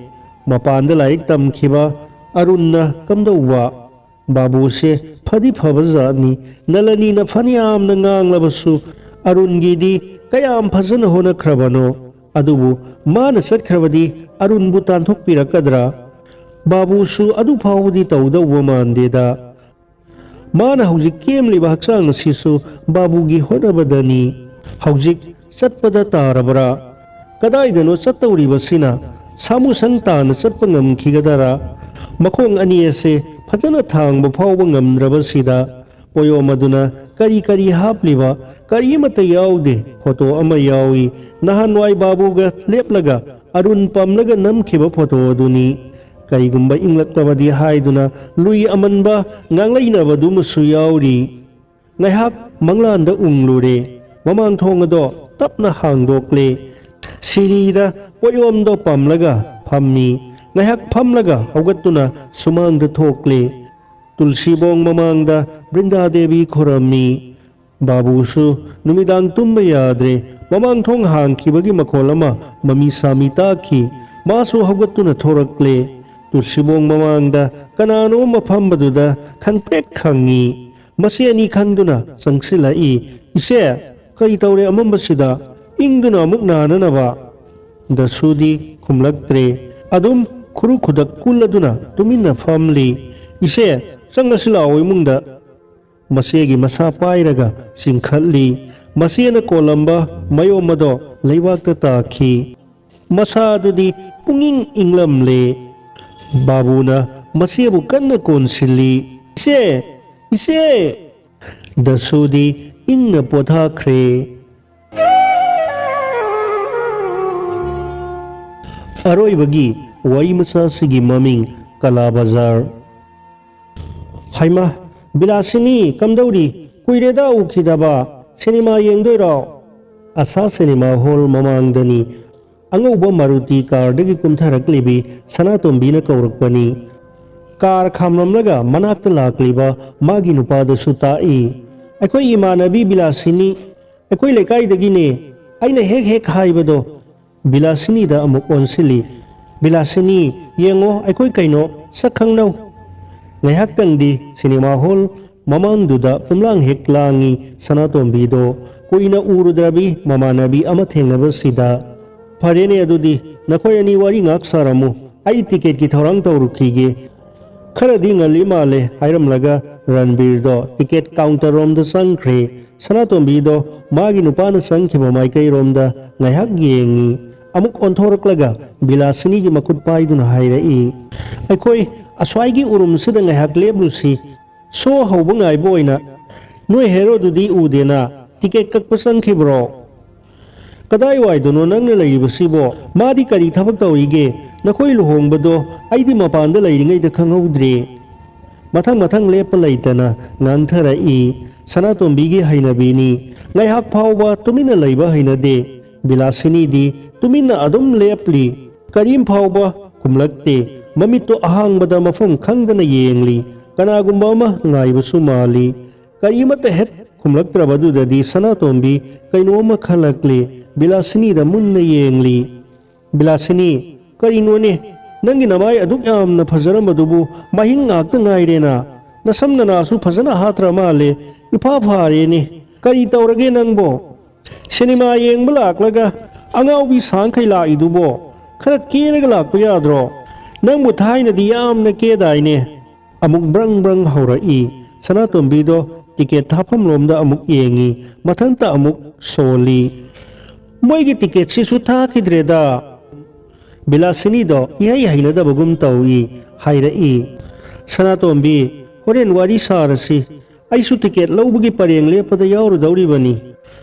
ꯃꯄꯥꯟꯗ ꯂꯥꯏꯔꯤꯛ ꯇꯝꯈꯤꯕ ꯑꯔꯨꯟꯅ ꯀꯝꯗꯧꯕ? ꯕꯥꯕꯨꯁꯦ ꯐꯗꯤ ꯐꯕ ꯖꯥꯠꯅꯤ꯫ ꯅꯂꯅꯤꯅ ꯐꯅꯌꯥꯝꯅ ꯉꯥꯡꯂꯕꯁꯨ ꯑꯔꯨꯟꯒꯤꯗꯤ ꯀꯌꯥꯝ ꯐꯖꯅ ꯍꯣꯠꯅꯈ꯭ꯔꯕꯅꯣ꯫ ꯑꯗꯨꯕꯨ ꯃꯥꯅ ꯆꯠꯈ꯭ꯔꯕꯗꯤ ꯑꯔꯨꯟꯕꯨ ꯇꯥꯟꯊꯣꯛꯄꯤꯔꯛꯀꯗ꯭ꯔꯥ? ꯕꯥꯕꯨꯁꯨ ꯑꯗꯨ ꯐꯥꯎꯕꯗꯤ ꯇꯧꯗꯧꯕ ꯃꯥꯟꯗꯦꯗ꯫ ꯃꯥꯅ ꯍꯧꯖꯤꯛ ꯀꯦꯝꯂꯤꯕ ꯍꯛꯆꯥꯡ ꯑꯁꯤꯁꯨ ꯕꯥꯕꯨꯒꯤ ꯍꯣꯠꯅꯕꯗꯅꯤ꯫ ꯍꯧꯖꯤꯛ ꯆꯠꯄꯗ ꯇꯥꯔꯕ꯭ꯔꯥ? ꯀꯗꯥꯏꯗꯅꯣ ꯆꯠꯇꯧꯔꯤꯕꯁꯤꯅ? ꯁꯥꯃꯨꯁꯪ ꯇꯥꯅ ꯆꯠꯄ ꯉꯝꯈꯤꯒꯗꯔꯥ? ꯃꯈꯣꯡ ꯑꯅꯤ ꯑꯁꯦ ꯐꯖꯅ ꯊꯥꯡꯕ ꯐꯥꯎꯕ ꯉꯝꯗ꯭ꯔꯕꯁꯤꯗ ꯄꯣꯌꯣꯝ ꯑꯗꯨꯅ ꯀꯔꯤ ꯀꯔꯤ ꯍꯥꯞꯂꯤꯕ? ꯀꯔꯤꯃꯠꯇ ꯌꯥꯎꯗꯦ꯫ ꯐꯣꯇꯣ ꯑꯃ ꯌꯥꯎꯏ, ꯅꯍꯥꯟꯋꯥꯏ ꯕꯥꯕꯨꯒ ꯂꯦꯞꯂꯒ ꯑꯔꯨꯟ ꯄꯝꯂꯒ ꯅꯝꯈꯤꯕ ꯐꯣꯇꯣ ꯑꯗꯨꯅꯤ꯫ ꯀꯔꯤꯒꯨꯝꯕ ꯏꯪꯂꯛꯂꯕꯗꯤ ꯍꯥꯏꯗꯨꯅ ꯂꯨꯏ ꯑꯃꯟꯕ ꯉꯥꯡꯂꯩꯅꯕꯗꯨꯃꯁꯨ ꯌꯥꯎꯔꯤ꯫ ꯉꯥꯏꯍꯥꯛ ꯃꯪꯂꯥꯟꯗ ꯎꯪꯂꯨꯔꯦ꯫ ꯃꯃꯥꯡ ꯊꯣꯡ ꯑꯗꯣ ꯇꯞꯅ ꯍꯥꯡꯗꯣꯛꯂꯦ꯫ ꯁꯤꯔꯤꯗ ꯄꯣꯠꯌꯣꯝꯗꯣ ꯄꯝꯂꯒ ꯐꯝꯃꯤ꯫ ꯉꯥꯏꯍꯥꯛ ꯐꯝꯂꯒ ꯍꯧꯒꯠꯇꯨꯅ ꯁꯨꯃꯥꯡꯗ ꯊꯣꯛꯂꯦ꯫ ꯇꯨꯜꯁꯤꯕꯣꯡ ꯃꯃꯥꯡꯗ ꯕ꯭ꯔꯤꯟꯗꯥ ꯗꯦꯕꯤ ꯈꯨꯔꯝꯃꯤ꯫ ꯕꯥꯕꯨꯁꯨ ꯅꯨꯃꯤꯗꯥꯡ ꯇꯨꯝꯕ ꯌꯥꯗ꯭ꯔꯦ꯫ ꯃꯃꯥꯡ ꯊꯣꯡ ꯍꯥꯡꯈꯤꯕꯒꯤ ꯃꯈꯣꯜ ꯑꯃ ꯃꯃꯤ ꯁꯥꯃꯤ ꯇꯥꯈꯤ꯫ ꯃꯥꯁꯨ ꯍꯧꯒꯠꯇꯨꯅ ꯊꯣꯔꯛꯂꯦ꯫ ꯇꯨꯜꯁꯤꯕꯣꯡ ꯃꯃꯥꯡꯗ ꯀꯅꯥꯅꯣ ꯑꯃ ꯐꯝꯕꯗꯨꯗ ꯈꯪꯄ꯭ꯔꯦꯛ ꯈꯪꯉꯤ꯫ ꯃꯁꯤ ꯑꯅꯤ ꯈꯪꯗꯨꯅ ꯆꯪꯁꯤꯜꯂꯛꯏ꯫ "ꯏꯆꯦ, ꯀꯔꯤ ꯇꯧꯔꯦ ꯑꯃꯝꯕꯁꯤꯗ? ꯏꯪꯗꯨꯅ ꯑꯃꯨꯛ ꯅꯥꯅꯅꯕ?" ꯗꯁꯨꯗꯤ ꯈꯨꯝꯂꯛꯇ꯭ꯔꯦ꯫ ꯑꯗꯨꯝ ꯈꯨꯔꯨ ꯈꯨꯗꯛ ꯀꯨꯜꯂꯗꯨꯅ ꯇꯨꯃꯤꯟꯅ ꯐꯝꯂꯤ꯫ "ꯏꯆꯦ, ꯆꯪꯉꯁꯤ ꯂꯥꯛꯑꯣ ꯏꯃꯨꯡꯗ꯫" ꯃꯆꯦꯒꯤ ꯃꯁꯥ ꯄꯥꯏꯔꯒ ꯆꯤꯡꯈꯠꯂꯤ꯫ ꯃꯆꯦꯅ ꯀꯣꯜꯂꯝꯕ ꯃꯌꯣꯝ ꯑꯗꯣ ꯂꯩꯕꯥꯛꯇ ꯇꯥꯈꯤ꯫ ꯃꯁꯥ ꯑꯗꯨꯗꯤ ꯄꯨꯡꯏꯪ ꯏꯪꯂꯝꯂꯦ꯫ ꯕꯥꯕꯨꯅ ꯃꯆꯦꯕꯨ ꯀꯟꯅ ꯀꯣꯟꯁꯤꯜꯂꯤ꯫ "ꯏꯆꯦ! ꯏꯆꯦ!" ꯗꯁꯨꯗꯤ ꯏꯪꯅ ꯄꯣꯊꯥꯈ꯭ꯔꯦ꯫ ꯑꯔꯣꯏꯕꯒꯤ ꯋꯥꯔꯤ ꯃꯆꯥꯁꯤꯒꯤ ꯃꯃꯤꯡ ꯀꯂꯥ ꯕꯖꯥꯔ꯫ "ꯍꯩꯃꯥ, ꯕꯤꯂꯥꯁꯤꯅꯤ, ꯀꯝꯗꯧꯔꯤ? ꯀꯨꯏꯔꯦꯗ ꯎꯈꯤꯗꯕ꯫ ꯁꯤꯅꯦꯃꯥ ꯌꯦꯡꯗꯣꯏꯔꯣ?" ꯑꯁꯥ ꯁꯤꯅꯦꯃꯥ ꯍꯣꯜ ꯃꯃꯥꯡꯗꯅꯤ꯫ ꯑꯉꯧꯕ ꯃꯥꯔꯨꯇꯤ ꯀꯥꯔꯗꯒꯤ ꯀꯨꯝꯊꯔꯛꯂꯤꯕꯤ ꯁꯅꯥꯇꯣꯝꯕꯤꯅ ꯀꯧꯔꯛꯄꯅꯤ꯫ ꯀꯥꯔ ꯈꯥꯝꯂꯝꯂꯒ ꯃꯅꯥꯛꯇ ꯂꯥꯛꯂꯤꯕ ꯃꯥꯒꯤ ꯅꯨꯄꯥꯗꯁꯨ ꯇꯥꯛꯏ꯫ "ꯑꯩꯈꯣꯏ ꯏꯃꯥꯟꯅꯕꯤ ꯕꯤꯂꯥꯁꯤꯅꯤ, ꯑꯩꯈꯣꯏ ꯂꯩꯀꯥꯏꯗꯒꯤꯅꯦ꯫ ꯑꯩꯅ ꯍꯦꯛ ꯍꯦꯛ ꯍꯥꯏꯕꯗꯣ꯫" ꯕꯤꯂꯥꯁꯤꯅꯤꯗ ꯑꯃꯨꯛ ꯑꯣꯟꯁꯤꯜꯂꯤ꯫ "ꯕꯤꯂꯥꯁꯤꯅꯤ, ꯌꯦꯡꯉꯣ, ꯑꯩꯈꯣꯏ ꯀꯩꯅꯣ ꯁꯛ ꯈꯪꯅꯧ꯫" ꯉꯥꯏꯍꯥꯛꯇꯪꯗꯤ ꯁꯤꯅꯦꯃꯥ ꯍꯣꯜ ꯃꯃꯥꯡꯗꯨꯗ ꯄꯨꯝꯂꯥꯡ ꯍꯦꯛ ꯂꯥꯡꯉꯤ ꯁꯅꯥꯇꯣꯝꯕꯤꯗꯣ꯫ ꯀꯨꯏꯅ ꯎꯔꯨꯗ꯭ꯔꯕꯤ ꯃꯃꯥꯟꯅꯕꯤ ꯑꯃ ꯊꯦꯡꯅꯕꯁꯤꯗ, "ꯐꯔꯦꯅꯦ, ꯑꯗꯨꯗꯤ ꯅꯈꯣꯏ ꯑꯅꯤ ꯋꯥꯔꯤ ꯉꯥꯛ ꯁꯥꯔꯝꯃꯨ, ꯑꯩ ꯇꯤꯀꯦꯠꯀꯤ ꯊꯧꯔꯥꯡ ꯇꯧꯔꯨꯈꯤꯒꯦ꯫ ꯈꯔꯗꯤ ꯉꯜꯂꯤ ꯃꯥꯜꯂꯦ" ꯍꯥꯏꯔꯝꯂꯒ ꯔꯟꯕꯤꯔꯗꯣ ꯇꯤꯀꯦꯠ ꯀꯥꯎꯟꯇꯔ ꯔꯣꯝꯗ ꯆꯪꯈ꯭ꯔꯦ꯫ ꯁꯅꯥꯇꯣꯝꯕꯤꯗꯣ ꯃꯥꯒꯤ ꯅꯨꯄꯥꯅ ꯆꯪꯈꯤꯕ ꯃꯥꯏꯀꯩꯔꯣꯝꯗ ꯉꯥꯏꯍꯥꯛ ꯌꯦꯡꯉꯤ꯫ ꯑꯃꯨꯛ ꯑꯣꯟꯊꯣꯔꯛꯂꯒ ꯕꯤꯂꯥꯁꯤꯅꯤꯒꯤ ꯃꯈꯨꯠ ꯄꯥꯏꯗꯨꯅ ꯍꯥꯏꯔꯛꯏ, "ꯑꯩꯈꯣꯏ ꯑꯁ꯭ꯋꯥꯏꯒꯤ ꯎꯔꯨꯝꯁꯤꯗ ꯉꯥꯏꯍꯥꯛ ꯂꯦꯞꯂꯨꯁꯤ꯫ ꯁꯣ ꯍꯧꯕ ꯉꯥꯏꯕ ꯑꯣꯏꯅ꯫ ꯅꯣꯏ ꯍꯦꯔꯣꯗꯨꯗꯤ ꯎꯗꯦꯅ꯫ ꯇꯤꯀꯦꯠ ꯀꯛꯄ ꯆꯪꯈꯤꯕ꯭ꯔꯣ? ꯀꯗꯥꯏꯋꯥꯏꯗꯅꯣ ꯅꯪꯅ ꯂꯩꯔꯤꯕꯁꯤꯕꯣ? ꯃꯥꯗꯤ ꯀꯔꯤ ꯊꯕꯛ ꯇꯧꯔꯤꯒꯦ? ꯅꯈꯣꯏ ꯂꯨꯍꯣꯡꯕꯗꯣ ꯑꯩꯗꯤ ꯃꯄꯥꯟꯗ ꯂꯩꯔꯤꯉꯩꯗ ꯈꯪꯍꯧꯗ꯭ꯔꯦ꯫" ꯃꯊꯪ ꯃꯊꯪ ꯂꯦꯞꯄ ꯂꯩꯇꯅ ꯉꯥꯡꯊꯔꯛꯏ꯫ ꯁꯅꯥꯇꯣꯝꯕꯤꯒꯤ ꯍꯩꯅꯕꯤꯅꯤ꯫ ꯉꯥꯏꯍꯥꯛ ꯐꯥꯎꯕ ꯇꯨꯃꯤꯟꯅ ꯂꯩꯕ ꯍꯩꯅꯗꯦ꯫ ꯕꯤꯂꯥꯁꯤꯅꯤꯗꯤ ꯇꯨꯃꯤꯟꯅ ꯑꯗꯨꯝ ꯂꯦꯞꯂꯤ꯫ ꯀꯔꯤꯝ ꯐꯥꯎꯕ ꯈꯨꯝꯂꯛꯇꯦ꯫ ꯃꯃꯤꯠꯇꯣ ꯑꯍꯥꯡꯕꯗ ꯃꯐꯝ ꯈꯪꯗꯅ ꯌꯦꯡꯂꯤ꯫ ꯀꯅꯥꯒꯨꯝꯕ ꯑꯃ ꯉꯥꯏꯕꯁꯨ ꯃꯥꯜꯂꯤ꯫ ꯀꯔꯤꯃꯠꯇ ꯍꯦꯛ ꯈꯨꯝꯂꯛꯇ꯭ꯔꯕꯗꯨꯗꯗꯤ ꯁꯅꯥꯇꯣꯝꯕꯤ ꯀꯩꯅꯣꯝꯃ ꯈꯜꯂꯛꯂꯦ꯫ ꯕꯤꯂꯥꯁꯤꯅꯤꯗ ꯃꯨꯟꯅ ꯌꯦꯡꯂꯤ꯫ "ꯕꯤꯂꯥꯁꯤꯅꯤ, ꯀꯔꯤꯅꯣꯅꯦ? ꯅꯪꯒꯤ ꯅꯃꯥꯏ ꯑꯗꯨꯛ ꯌꯥꯝꯅ ꯐꯖꯔꯝꯕꯗꯨꯕꯨ ꯃꯍꯤꯡ ꯉꯥꯛꯇ ꯉꯥꯏꯔꯦꯅ꯫ ꯅꯁꯝ ꯅꯅꯥꯁꯨ ꯐꯖꯅ ꯍꯥꯠꯇ꯭ꯔ ꯃꯥꯜꯂꯦ꯫ ꯏꯐꯥ ꯐꯥꯔꯦꯅꯦ꯫ ꯀꯔꯤ ꯇꯧꯔꯒꯦ ꯅꯪꯕꯣ? ꯁꯤꯅꯦꯃꯥ ꯌꯦꯡꯕ ꯂꯥꯛꯂꯒ ꯑꯉꯥꯎꯕꯤ ꯁꯥꯡꯈꯩ ꯂꯥꯛꯏꯗꯨꯕꯣ? ꯈꯔ ꯀꯦꯔꯒ ꯂꯥꯛꯄ ꯌꯥꯗ꯭ꯔꯣ? ꯅꯪꯕꯨ ꯊꯥꯏꯅꯗꯤ ꯌꯥꯝꯅ ꯀꯦꯗꯥꯏꯅꯦ?" ꯑꯃꯨꯛ ꯕ꯭ꯔꯪ ꯕ꯭ꯔꯪ ꯍꯧꯔꯛꯏ꯫ ꯁꯅꯥꯇꯣꯝꯕꯤꯗꯣ ꯇꯤꯀꯦꯠ ꯊꯥꯐꯝꯂꯣꯝꯗ ꯑꯃꯨꯛ ꯌꯦꯡꯉꯤ꯫ ꯃꯊꯟꯇ ꯑꯃꯨꯛ ꯁꯣꯜꯂꯤ꯫ "ꯃꯣꯏꯒꯤ ꯇꯤꯀꯦꯠꯁꯤꯁꯨ ꯊꯥꯈꯤꯗ꯭ꯔꯦꯗ꯫" ꯕꯤꯂꯥꯁꯤꯅꯤꯗꯣ ꯏꯍꯩ ꯍꯩꯅꯗꯕꯒꯨꯝ ꯇꯧꯏ꯫ ꯍꯥꯏꯔꯛꯏ, "ꯁꯅꯥꯇꯣꯝꯕꯤ, ꯍꯣꯔꯦꯟ ꯋꯥꯔꯤ ꯁꯥꯔꯁꯤ꯫ ꯑꯩꯁꯨ ꯇꯤꯀꯦꯠ ꯂꯧꯕꯒꯤ ꯄꯔꯦꯡ ꯂꯦꯞꯄꯗ ꯌꯥꯎꯔꯨꯗꯧꯔꯤꯕꯅꯤ꯫"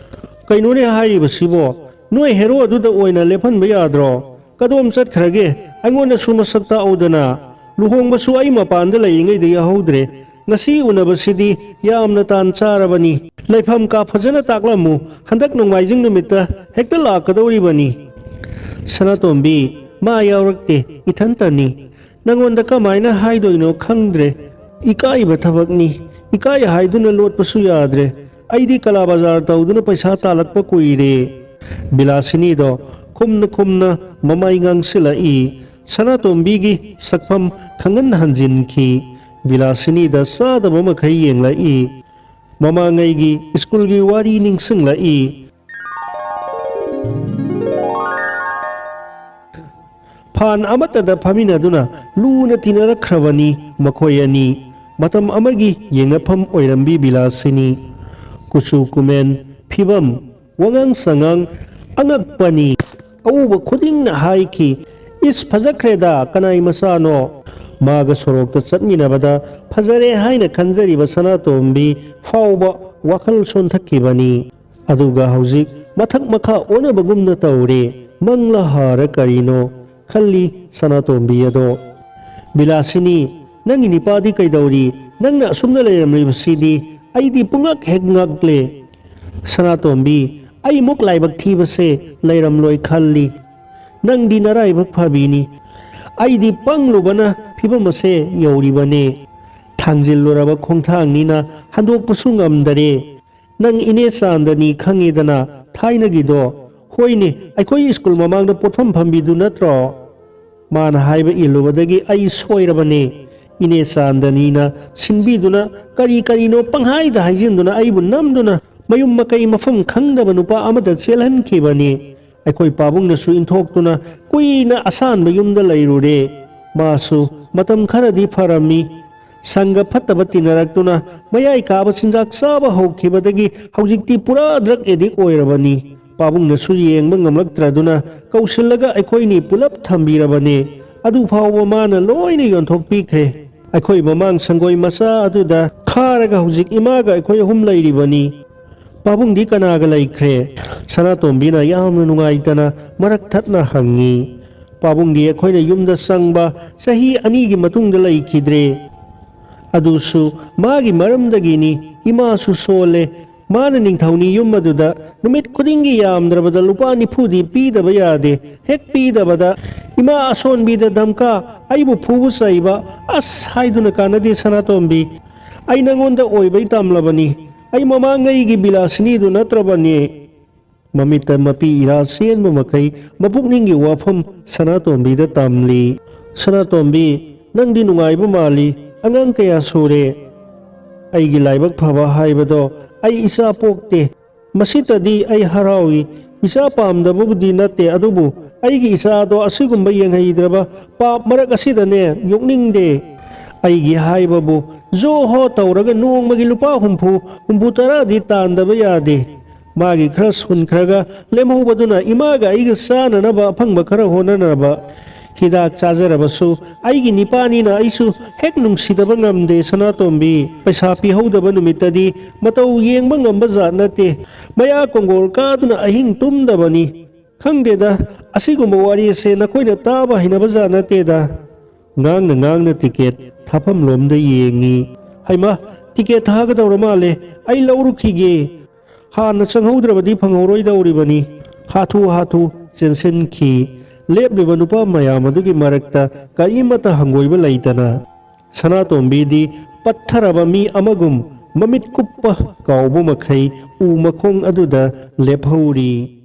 "ꯀꯩꯅꯣꯅꯦ ꯍꯥꯏꯔꯤꯕꯁꯤꯕꯣ? ꯅꯣꯏ ꯍꯦꯔꯣ ꯑꯗꯨꯗ ꯑꯣꯏꯅ ꯂꯦꯞꯍꯟꯕ ꯌꯥꯗ꯭ꯔꯣ? ꯀꯗꯣꯝ ꯆꯠꯈ꯭ꯔꯒꯦ? ꯑꯩꯉꯣꯟꯗꯁꯨ ꯃꯁꯛ ꯇꯥꯛꯎꯗꯅ꯫ ꯂꯨꯍꯣꯡꯕꯁꯨ ꯑꯩ ꯃꯄꯥꯟꯗ ꯂꯩꯔꯤꯉꯩꯗ ꯌꯥꯎꯍꯧꯗ꯭ꯔꯦ꯫ ꯉꯁꯤ ꯎꯅꯕꯁꯤꯗꯤ ꯌꯥꯝꯅ ꯇꯥꯟ ꯆꯥꯔꯕꯅꯤ꯫ ꯂꯩꯐꯝ ꯀꯥ ꯐꯖꯅ ꯇꯥꯛꯂꯝꯃꯨ꯫ ꯍꯟꯗꯛ ꯅꯣꯡꯃꯥꯏꯖꯤꯡ ꯅꯨꯃꯤꯠꯇ ꯍꯦꯛꯇ ꯂꯥꯛꯀꯗꯧꯔꯤꯕꯅꯤ꯫" "ꯁꯅꯥꯇꯣꯝꯕꯤ, ꯃꯥ ꯌꯥꯎꯔꯛꯇꯦ, ꯏꯊꯟꯇꯅꯤ꯫ ꯅꯉꯣꯟꯗ ꯀꯃꯥꯏꯅ ꯍꯥꯏꯗꯣꯏꯅꯣ ꯈꯪꯗ꯭ꯔꯦ꯫ ꯏꯀꯥꯏꯕ ꯊꯕꯛꯅꯤ꯫ ꯏꯀꯥꯏ ꯍꯥꯏꯗꯨꯅ ꯂꯣꯠꯄꯁꯨ ꯌꯥꯗ꯭ꯔꯦ꯫ ꯑꯩꯗꯤ ꯀꯂꯥ ꯕꯖꯥꯔ ꯇꯧꯗꯨꯅ ꯄꯩꯁꯥ ꯇꯥꯜꯂꯛꯄ ꯀꯨꯏꯔꯦ꯫" ꯕꯤꯂꯥꯁꯤꯅꯤꯗꯣ ꯈꯨꯝꯅ ꯈꯨꯝꯅ ꯃꯃꯥꯏ ꯉꯥꯡꯁꯤꯜꯂꯛꯏ꯫ ꯁꯅꯥꯇꯣꯝꯕꯤꯒꯤ ꯁꯛꯐꯝ ꯈꯪꯍꯟ ꯍꯟꯖꯤꯟꯈꯤ꯫ ꯕꯤꯂꯥꯁꯤꯅꯤꯗ ꯆꯥꯗꯕ ꯃꯈꯩ ꯌꯦꯡꯂꯛꯏ꯫ ꯃꯃꯥꯡꯉꯩꯒꯤ ꯁ꯭ꯀꯨꯜꯒꯤ ꯋꯥꯔꯤ ꯅꯤꯡꯁꯤꯡꯂꯛꯏ꯫ ꯐꯥꯟ ꯑꯃꯠꯇꯗ ꯐꯝꯃꯤꯟꯅꯗꯨꯅ ꯂꯨꯅ ꯇꯤꯟꯅꯔꯛꯈ꯭ꯔꯕꯅꯤ ꯃꯈꯣꯏ ꯑꯅꯤ꯫ ꯃꯇꯝ ꯑꯃꯒꯤ ꯌꯦꯡꯅꯐꯝ ꯑꯣꯏꯔꯝꯕꯤ ꯕꯤꯂꯥꯁꯤꯅꯤ꯫ ꯀꯨꯆꯨ ꯀꯨꯃꯦꯟ, ꯐꯤꯕꯝ, ꯋꯥꯉꯥꯡ ꯁꯉꯥꯡ ꯑꯉꯛꯄꯅꯤ꯫ ꯑꯎꯕ ꯈꯨꯗꯤꯡꯅ ꯍꯥꯏꯈꯤ, "ꯏꯁ, ꯐꯖꯈ꯭ꯔꯦꯗ, ꯀꯅꯥꯏ ꯃꯆꯥꯅꯣ?" ꯃꯥꯒ ꯁꯣꯔꯣꯛꯇ ꯆꯠꯃꯤꯟꯅꯕꯗ ꯐꯖꯔꯦ ꯍꯥꯏꯅ ꯈꯟꯖꯔꯤꯕ ꯁꯅꯥꯇꯣꯝꯕꯤ ꯐꯥꯎꯕ ꯋꯥꯈꯜ ꯁꯣꯟꯊꯈꯤꯕꯅꯤ꯫ ꯑꯗꯨꯒ ꯍꯧꯖꯤꯛ ꯃꯊꯛ ꯃꯈꯥ ꯑꯣꯟꯅꯕꯒꯨꯝꯅ ꯇꯧꯔꯦ꯫ ꯃꯪꯂꯥ ꯍꯥꯔ ꯀꯔꯤꯅꯣ ꯈꯜꯂꯤ ꯁꯅꯥꯇꯣꯝꯕꯤ ꯑꯗꯣ꯫ "ꯕꯤꯂꯥꯁꯤꯅꯤ, ꯅꯪꯒꯤ ꯅꯤꯄꯥꯗꯤ ꯀꯩꯗꯧꯔꯤ? ꯅꯪꯅ ꯑꯁꯨꯝꯅ ꯂꯩꯔꯝꯂꯤꯕꯁꯤꯗꯤ ꯑꯩꯗꯤ ꯄꯨꯡꯉꯛ ꯍꯦꯛ ꯉꯛꯂꯦ꯫" "ꯁꯅꯥꯇꯣꯝꯕꯤ, ꯑꯩꯃꯨꯛ ꯂꯥꯏꯕꯛ ꯊꯤꯕꯁꯦ ꯂꯩꯔꯝꯂꯣꯏ ꯈꯜꯂꯤ꯫ ꯅꯪꯗꯤ ꯅꯔꯥꯏꯕꯛ ꯐꯕꯤꯅꯤ꯫ ꯑꯩꯗꯤ ꯄꯪꯂꯨꯕꯅ ꯐꯤꯕꯝ ꯑꯁꯦ ꯌꯧꯔꯤꯕꯅꯦ꯫ ꯊꯥꯡꯖꯤꯜꯂꯨꯔꯕ ꯈꯣꯡꯊꯥꯡꯅꯤꯅ ꯍꯟꯗꯣꯛꯄꯁꯨ ꯉꯝꯗꯔꯦ꯫ ꯅꯪ ꯏꯅꯦ ꯆꯥꯟꯗꯅꯤ ꯈꯪꯉꯤꯗꯅ, ꯊꯥꯏꯅꯒꯤꯗꯣ? ꯍꯣꯏꯅꯦ, ꯑꯩꯈꯣꯏ ꯁ꯭ꯀꯨꯜ ꯃꯃꯥꯡꯗ ꯄꯣꯠꯐꯝ ꯐꯝꯕꯤꯗꯨ ꯅꯠꯇ꯭ꯔꯣ?" ꯃꯥꯅ ꯍꯥꯏꯕ ꯏꯜꯂꯨꯕꯗꯒꯤ ꯑꯩ ꯁꯣꯏꯔꯕꯅꯦ꯫ ꯏꯅꯦ ꯆꯥꯟꯗꯅꯤꯅ ꯁꯤꯟꯕꯤꯗꯨꯅ ꯀꯔꯤ ꯀꯔꯤꯅꯣ ꯄꯪꯍꯥꯏꯗ ꯍꯥꯏꯖꯤꯟꯗꯨꯅ ꯑꯩꯕꯨ ꯅꯝꯗꯨꯅ ꯃꯌꯨꯝ ꯃꯀꯩ ꯃꯐꯝ ꯈꯪꯗꯕ ꯅꯨꯄꯥ ꯑꯃꯗ ꯆꯦꯜꯍꯟꯈꯤꯕꯅꯤ꯫ ꯑꯩꯈꯣꯏ ꯄꯥꯕꯨꯡꯅꯁꯨ ꯏꯟꯊꯣꯛꯇꯨꯅ ꯀꯨꯏꯅ ꯑꯁꯥꯟꯕ ꯌꯨꯝꯗ ꯂꯩꯔꯨꯔꯦ꯫ ꯃꯥꯁꯨ ꯃꯇꯝ ꯈꯔꯗꯤ ꯐꯔꯝꯃꯤ꯫ ꯁꯪꯒ ꯐꯠꯇꯕ ꯇꯤꯟꯅꯔꯛꯇꯨꯅ ꯃꯌꯥꯏ ꯀꯥꯕ ꯆꯤꯟꯖꯥꯛ ꯆꯥꯕ ꯍꯧꯈꯤꯕꯗꯒꯤ ꯍꯧꯖꯤꯛꯇꯤ ꯄꯨꯔꯥ ꯗ꯭ꯔꯒ ꯑꯦꯗꯤꯛ ꯑꯣꯏꯔꯕꯅꯤ꯫ ꯄꯥꯕꯨꯡꯅꯁꯨ ꯌꯦꯡꯕ ꯉꯝꯂꯛꯇ꯭ꯔꯗꯨꯅ ꯀꯧꯁꯤꯜꯂꯒ ꯑꯩꯈꯣꯏꯅꯤ ꯄꯨꯂꯞ ꯊꯝꯕꯤꯔꯕꯅꯦ꯫ ꯑꯗꯨ ꯐꯥꯎꯕ ꯃꯥꯅ ꯂꯣꯏꯅ ꯌꯣꯟꯊꯣꯛꯄꯤꯈ꯭ꯔꯦ꯫ ꯑꯩꯈꯣꯏ ꯃꯃꯥꯡ ꯁꯪꯒꯣꯏ ꯃꯆꯥ ꯑꯗꯨꯗ ꯈꯥꯔꯒ ꯍꯧꯖꯤꯛ ꯏꯃꯥꯒ ꯑꯩꯈꯣꯏ ꯑꯍꯨꯝ ꯂꯩꯔꯤꯕꯅꯤ꯫ ꯄꯥꯕꯨꯡꯗꯤ ꯀꯅꯥꯒ ꯂꯩꯈ꯭ꯔꯦ?" ꯁꯅꯥꯇꯣꯝꯕꯤꯅ ꯌꯥꯝꯅ ꯅꯨꯡꯉꯥꯏꯇꯅ ꯃꯔꯛ ꯊꯠꯅ ꯍꯪꯉꯤ꯫ "ꯄꯥꯕꯨꯡꯗꯤ ꯑꯩꯈꯣꯏꯅ ꯌꯨꯝꯗ ꯆꯪꯕ ꯆꯍꯤ ꯑꯅꯤꯒꯤ ꯃꯇꯨꯡꯗ ꯂꯩꯈꯤꯗ꯭ꯔꯦ꯫ ꯑꯗꯨꯁꯨ ꯃꯥꯒꯤ ꯃꯔꯝꯗꯒꯤꯅꯤ꯫ ꯏꯃꯥꯁꯨ ꯁꯣꯜꯂꯦ꯫ ꯃꯥꯅ ꯅꯤꯡꯊꯧꯅꯤ ꯌꯨꯝ ꯑꯗꯨꯗ ꯅꯨꯃꯤꯠ ꯈꯨꯗꯤꯡꯒꯤ ꯌꯥꯝꯗ꯭ꯔꯕꯗ ꯂꯨꯄꯥ ꯅꯤꯐꯨꯗꯤ ꯄꯤꯗꯕ ꯌꯥꯗꯦ꯫ ꯍꯦꯛ ꯄꯤꯗꯕꯗ ꯏꯃꯥ ꯑꯁꯣꯟꯕꯤꯗ ꯙꯝꯀꯥ, ꯑꯩꯕꯨ ꯐꯨꯕ ꯆꯩꯕ, ꯑꯁ, ꯍꯥꯏꯗꯨꯅ ꯀꯥꯟꯅꯗꯦ ꯁꯅꯥꯇꯣꯝꯕꯤ꯫ ꯑꯩ ꯅꯉꯣꯟꯗ ꯑꯣꯏꯕꯩ ꯇꯝꯂꯕꯅꯤ꯫ ꯑꯩ ꯃꯃꯥꯡꯉꯩꯒꯤ ꯕꯤꯂꯥꯁꯤꯅꯤꯗꯨ ꯅꯠꯇ꯭ꯔꯕꯅꯤ꯫" ꯃꯃꯤꯠꯇ ꯃꯄꯤ ꯏꯔꯥ ꯆꯦꯟꯕ ꯃꯈꯩ ꯃꯄꯨꯛꯅꯤꯡꯒꯤ ꯋꯥꯐꯝ ꯁꯅꯥꯇꯣꯝꯕꯤꯗ ꯇꯝꯂꯤ꯫ "ꯁꯅꯥꯇꯣꯝꯕꯤ, ꯅꯪꯗꯤ ꯅꯨꯡꯉꯥꯏꯕ ꯃꯥꯜꯂꯤ꯫ ꯑꯉꯥꯡ ꯀꯌꯥ ꯁꯨꯔꯦ?" "ꯑꯩꯒꯤ ꯂꯥꯏꯕꯛ ꯐꯕ ꯍꯥꯏꯕꯗꯣ, ꯑꯩ ꯏꯆꯥ ꯄꯣꯛꯇꯦ꯫ ꯃꯁꯤꯇꯗꯤ ꯑꯩ ꯍꯔꯥꯎꯏ꯫ ꯏꯆꯥ ꯄꯥꯝꯗꯕꯕꯨꯗꯤ ꯅꯠꯇꯦ, ꯑꯗꯨꯕꯨ ꯑꯩꯒꯤ ꯏꯆꯥꯗꯣ ꯑꯁꯤꯒꯨꯝꯕ ꯌꯦꯡꯍꯩꯗ꯭ꯔꯕ ꯄꯥꯞ ꯃꯔꯛ ꯑꯁꯤꯗꯅꯦ ꯌꯣꯛꯅꯤꯡꯗꯦ꯫ ꯑꯩꯒꯤ ꯍꯥꯏꯕꯕꯨ ꯖꯣ ꯍꯣ ꯇꯧꯔꯒ ꯅꯣꯡꯃꯒꯤ ꯂꯨꯄꯥ ꯍꯨꯝꯐꯨ, ꯍꯨꯝꯐꯨ ꯇꯔꯥꯗꯤ ꯇꯥꯟꯗꯕ ꯌꯥꯗꯦ꯫ ꯃꯥꯒꯤ ꯈꯔ ꯁꯨꯟꯈ꯭ꯔꯒ ꯂꯦꯝꯍꯧꯕꯗꯨꯅ ꯏꯃꯥꯒ ꯑꯩꯒ ꯆꯥꯅꯅꯕ ꯑꯐꯪꯕ ꯈꯔ ꯍꯣꯠꯅꯅꯕ꯫ ꯍꯤꯗꯥꯛ ꯆꯥꯖꯔꯕꯁꯨ ꯑꯩꯒꯤ ꯅꯤꯄꯥꯅꯤꯅ ꯑꯩꯁꯨ ꯍꯦꯛ ꯅꯨꯡꯁꯤꯗꯕ ꯉꯝꯗꯦ ꯁꯅꯥꯇꯣꯝꯕꯤ꯫ ꯄꯩꯁꯥ ꯄꯤꯍꯧꯗꯕ ꯅꯨꯃꯤꯠꯇꯗꯤ ꯃꯇꯧ ꯌꯦꯡꯕ ꯉꯝꯕ ꯖꯥꯠ ꯅꯠꯇꯦ꯫ ꯃꯌꯥ ꯀꯣꯡꯒꯣꯜ ꯀꯥꯗꯨꯅ ꯑꯍꯤꯡ ꯇꯨꯝꯗꯕꯅꯤ꯫ ꯈꯪꯗꯦꯗ, ꯑꯁꯤꯒꯨꯝꯕ ꯋꯥꯔꯤꯁꯦ ꯅꯈꯣꯏꯅ ꯇꯥꯕ ꯍꯩꯅꯕ ꯖꯥꯠ ꯅꯠꯇꯦꯗ꯫ ꯉꯥꯡꯅ ꯉꯥꯡꯅ ꯇꯤꯀꯦꯠ ꯊꯥꯐꯝꯂꯣꯝꯗ ꯌꯦꯡꯉꯤ꯫ "ꯍꯩꯃꯥ, ꯇꯤꯀꯦꯠ ꯊꯥꯒꯗꯧꯔ ꯃꯥꯜꯂꯦ, ꯑꯩ ꯂꯧꯔꯨꯈꯤꯒꯦ꯫ ꯍꯥꯟꯅ ꯆꯪꯍꯧꯗ꯭ꯔꯕꯗꯤ ꯐꯪꯍꯧꯔꯣꯏꯗꯧꯔꯤꯕꯅꯤ"꯫ ꯍꯥꯊꯨ ꯍꯥꯊꯨ ꯆꯦꯟꯁꯤꯟꯈꯤ꯫ ꯂꯦꯞꯂꯤꯕ ꯅꯨꯄꯥ ꯃꯌꯥꯝ ꯑꯗꯨꯒꯤ ꯃꯔꯛꯇ ꯀꯔꯤꯃꯠꯇ ꯍꯪꯒꯣꯏꯕ ꯂꯩꯇꯅ ꯁꯅꯥꯇꯣꯝꯕꯤꯗꯤ ꯄꯠꯊꯔꯕ ꯃꯤ ꯑꯃꯒꯨꯝ ꯃꯃꯤꯠ ꯀꯨꯞꯄ ꯀꯥꯎꯕ ꯃꯈꯩ ꯎ ꯃꯈꯣꯡ ꯑꯗꯨꯗ ꯂꯦꯞꯍꯧꯔꯤ꯫